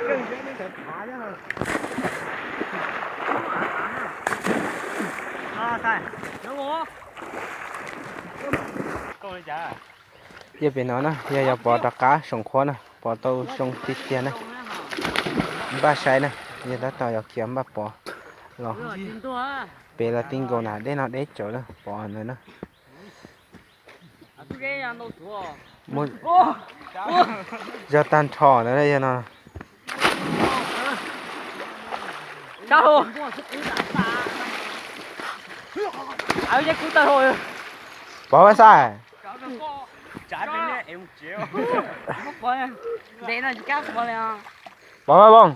Yog pem no na, yog yog pov rov qab saum qhuav na, pov tau zoo tiag tiag na. Npaj saib na, yog tab tom yog khiav npaj pov los. Pem los ti nkaus na, deb no deb tsawv na, pov ntawd na. Yog tag nrho ntawd yog no. Pov mas xav. Pov mas voos.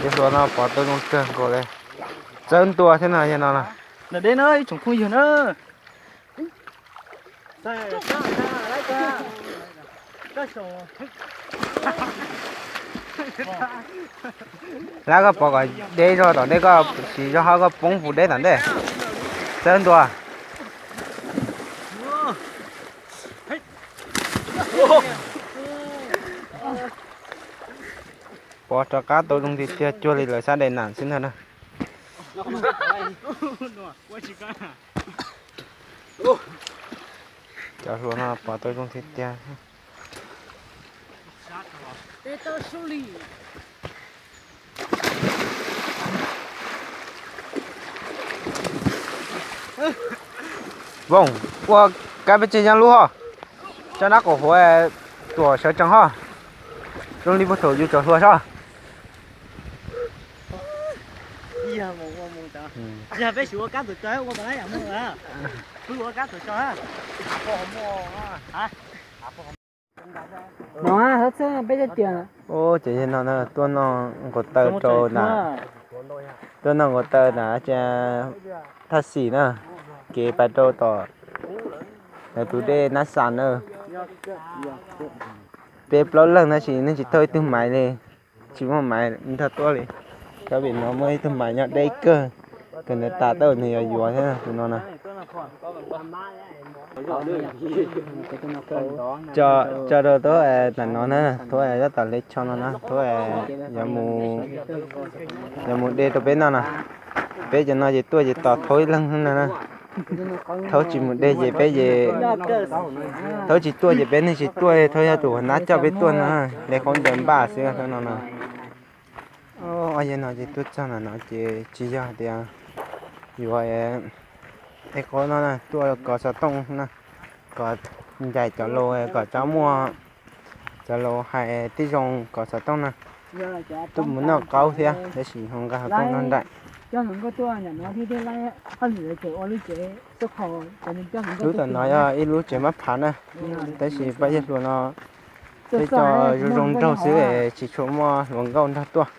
Yog hluas no pov tau zoo kawg nkaus li. Txawb ntua thiab no yog no na. Ntawm deb na ib tsoom phooj ywg na. Lab koj pov kom deb zog tom ntej, koj siv zog hab koj poob puv deb tom ntej. Txawb ntua. Pov rov qab tau zoo tiag tiag, cuag li lawv sab daim nam xwb ntag na. Cov hluas no pov tau zoo tiag tiag. Voos, ua kab peb tseg nyob lub hos, tso nab qaum huv tuam sawv tsees hos. Zoo li puag thaum yus tsom hluas soj. Ub, ces yog no tuaj noj nqus taw rau na, tuaj noj nqus taw na, thaj xim na, kev pais rau tom lawv tus dej Nab Xas na. Peb plaub leeg tab sis nej tsis tau ib tug maiv li, tsis muaj maiv nrog tuaj li. Cov pem no muaj ib tug maiv nyob deb kawg, kawm ntawv tas tau nws yuav yuav thiab tus no na. Tso rau tub tam no na, tub tab tom le tsho no na, tub yuav mus de rau peb noj no. Peb cov no ces tuaj ces tos thaub ib leeg na. Thaub tsis mus de ces peb ces, thaub tsis tuaj ces peb neeg tsis tuaj, thaub yog tus nab coj peb tuaj no, le qhov ntawd npaj xwb no no. Ob yawg no ces tuaj txog ntawm no ces tsis yog tias yuav, es qhov no tuaj kov xov tooj na, kom ncaim cov laus kom tsob muaj, cov laus hais tib zoo kov xov tooj na. Tuaj mus noj qaub thiab tab sis ho nqa xov tooj noj nraim. Lub tom no yog ib lub tsev mab phav na, tab sis pab yawg hluas no peb cov zoo zoo nraug xwb es tsis tshua muaj hluas nkauj nrog tuaj.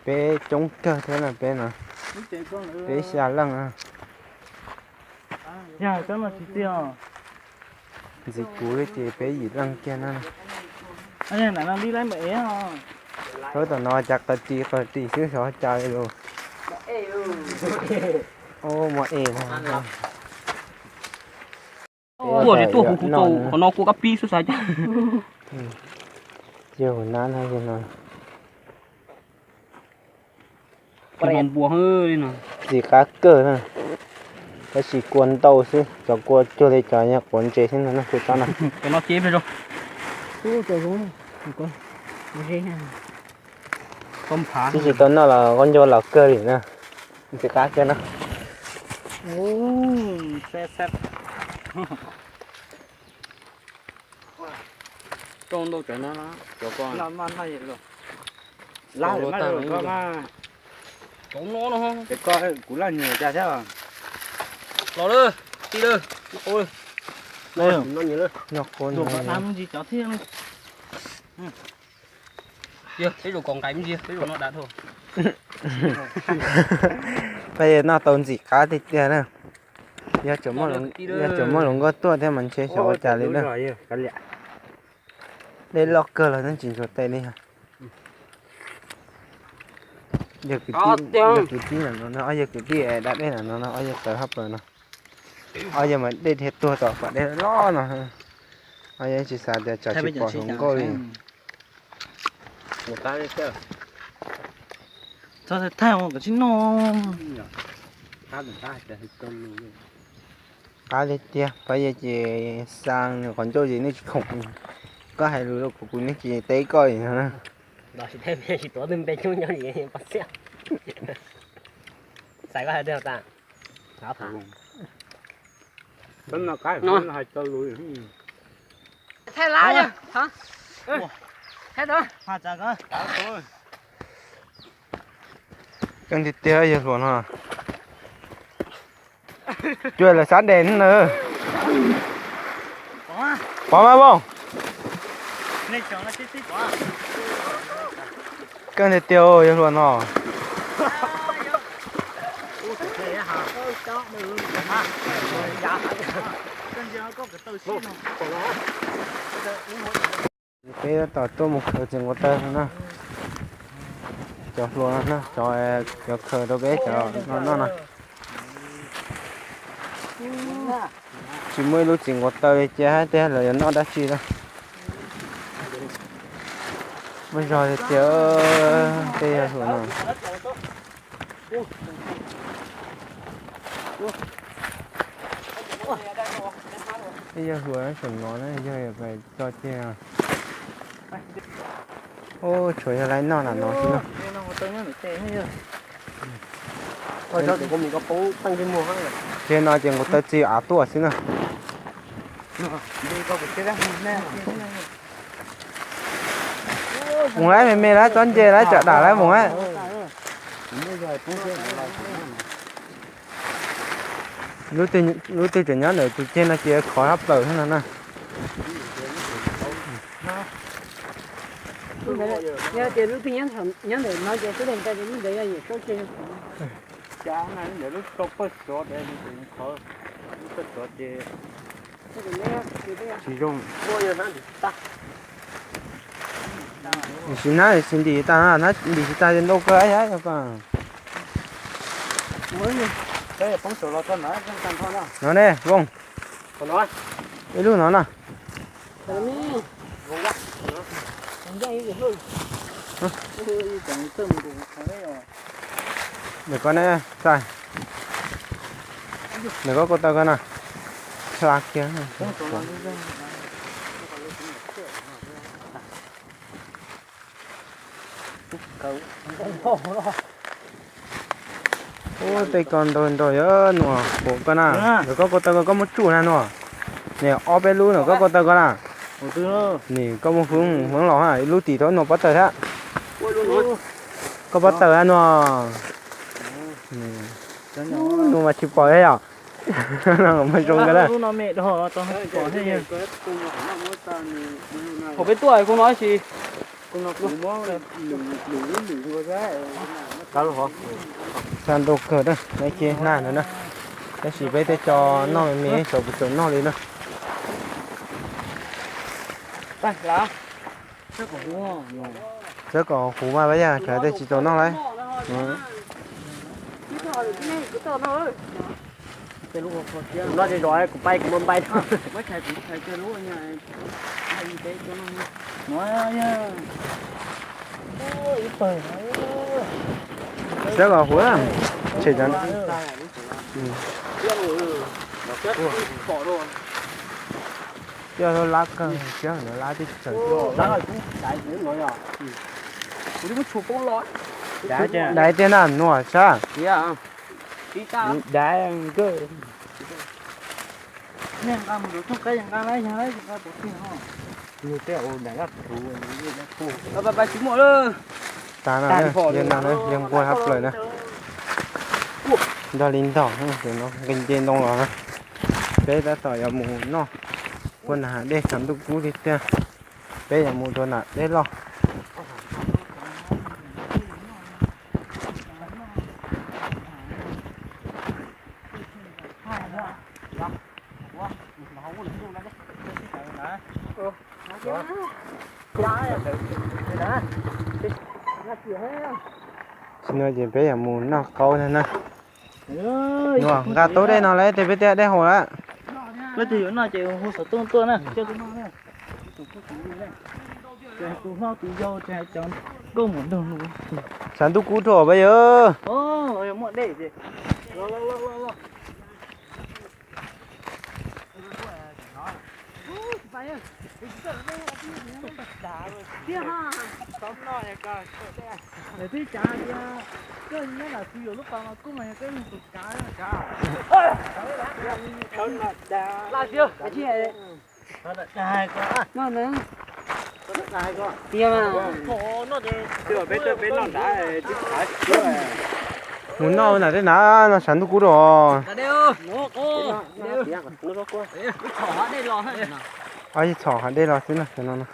Peb coob kawg thiab na peb no, peb xya leej. Ntxiv kuv ces peb yim leej kiag na. Thaub tom no cas qas ris qas ris xwb xyov cas li los. Muaj es na. Kuaj ces tuaj huv huv tau qhov no kuaj kab pib xwb xav cas. Yog nab no, yog no. Ntxim qab kawg na, tab sis kua ntau xwb, cov kua cuag li cov nyuag quav ntses xwb no, kuv tsob no. Tab sis tau noj los koj ncauj laus kawg li na, ntxim qab kawg na. Kuv laj nyuam cas thiab. Los lawm, tij lawm, ib qub lawm. Noj qub no. Yog peb zaum kom nqaim me ntsis, peb zaum no dav dhau. Peb noj tau ntxim qab tiag tiag na. Yog tseem muaj hluas nkauj tuaj thiab mas ntshe xyov ua cas li na. Dej loj kawg los yeej tsis ntsuas tes li. Yawg kwv tij, yawg kwv tij no, ob yawg kwv tij da dej no no, ob yawg tawv hab plaws no. Ob yawg mas dej dhia tuag tom pas dej loj no. Ob yawg tsis xav tias tsam tsis pom hluas nkauj li. Qab li tiag, pab yawg ces xaa qhov ncauj ces nej tsis khoom. Koj hais lus rau kuv, kuv yeej tsis teb koj li no na. Keej tiag tiag yawg hluas no. Cuag lawv sab des na. Pov mas Vooj. Keej tiag tiag yawg hluas no. Peb tab tom tuaj mus khaws txiv nquav taw no na. Cov hluas no, cov, cov khaws rau peb cov no noj no. Tsis muaj ib lub txiv nquav taw li ces hais tias lawv yuav noj dab tsi na. Muaj zog tiag tiag tej yawg hluas no. Tej yawg hluas saum no na, yawg tso ceg. Ub, tshuav yog lawv noj lam no xwb na. Ces no ces nquav taw txi av tuaj xwb na. Mus lawm me me lawm, txhob nce lawm, tsam dam lawm mus lawm. Lub twg tseem nyob ntawm tus ceg no ces khov hab plaws no na. Yog tias lub twg nyob ntawm no ces xub dees tas ces lub ntawd yog yawm saub ceg. Cas na, lub rau pawg suav, lub pawg suav ces tsis zoo. Sim nab sim ntim tag, ntim tsis tag ces ntau kawg. No ne, Vooj. Ib lub no na. Ntawm koj ne, Xais. Ntawm koj ko taw ko na. Hla kiag. Ub, tej ko nrau nrau yog Nuam, kuv koj na. Ntawm koj ko taw ko, koj muab tsuj na Nuam. Nim ob peb lub ntawm koj ko taw ko na. Nim koj muab hwv hwv los ha, ib lub tim rau Nuam pob tawg thiab. Koj pob tawg Nuam. Nuam mas tsis pom thiab yom. Mas zoo kawg na. Hauv peb tuaj kuv no si. Xa ntau kawg na, lawv cia nag ntawd na. Tab sis peb tej tso noj me me, xyov puas tau noj li na. Txawb kom huv mas pab yog cov tej tsis tau noj lawm. Kuv noj zog kuv pab kuv muab npaib. Txawb kom huv, tshem cov coj lab kawg, coj lab tib tseem. Daiv tiag na Nuam sab. Daiv nkawd. Tas na, yawg nquag hab plaws na. Nrog li ntog, nqe nce ntoo los na. Peb tab tom yuav mus noj puag nram hav dej, tshav ntuj kub tiag tiag. Peb yuav mus rau nram dej loj. Tsis no ces peb yuav mus noj qaub na. Nqa tub dej no lawm ces peb thiaj dej haus lawm. Leej twg yuav noj ces hu xov tooj tuaj na. Tshav ntuj kub dhau peb yawg. Mus noj na tej na, no tshav ntuj kub dhau. Ib txhom hav dej los xwb no no.